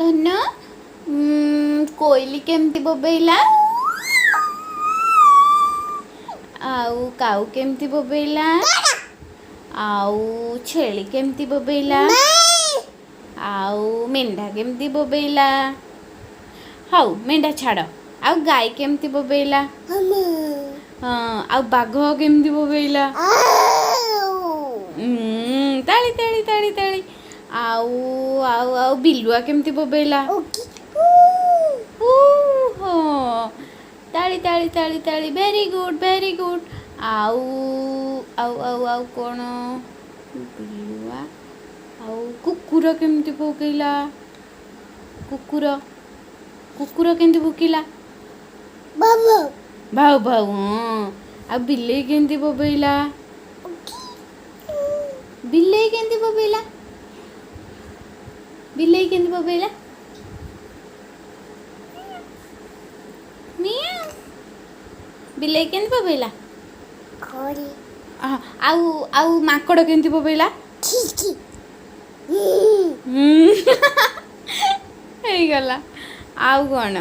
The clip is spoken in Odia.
ଧନ, କୋଇଲି କେମିତି ବୋବେଇଲା? ଆଉ କାଉ କେମିତି ବୋବେଇଲା? ଆଉ ଛେଳି କେମିତି ବୋବେଇଲା? ଆଉ ମେଣ୍ଢା କେମିତି ବୋବେଇଲା? ହଉ, ମେଣ୍ଢା ଛାଡ଼, ଆଉ ଗାଈ କେମିତି ବୋବେଇଲା? ହଁ, ଆଉ ବାଘ କେମିତି ବୋବେଇଲା? ତାଳି ତାଳି ତାଳି ତାଳି। ଆଉ ଆଉ ଆଉ ବିଲୁଆ କେମିତି ବୋବେଇଲା? ହଁ, ତାଳି ତାଳି ତାଳି ତାଳି। Very good, very good. ଆଉ ଆଉ ଆଉ ଆଉ କ'ଣ? ବିଲୁଆ, ଆଉ କୁକୁର କେମିତି ଭୁକିଲା? କୁକୁର, କୁକୁର କେମିତି ଭୁକିଲା? ଭାଉ ଭାଉ। ହଁ, ଆଉ ବିଲେଇ କେମିତି ବୋବେଇଲା? ବିଲେଇ କେମିତି ବୋବେଇଲା? ବିଲେଇ କେମିତି ବୋବେଇଲା? ମିଆଁ। ବିଲେଇ କେମିତି ବୋବେଇଲା? ଆଉ ଆଉ ମାଙ୍କଡ଼ କେମିତି ବୋବେଇଲା? ହେଇଗଲା। ଆଉ କ'ଣ?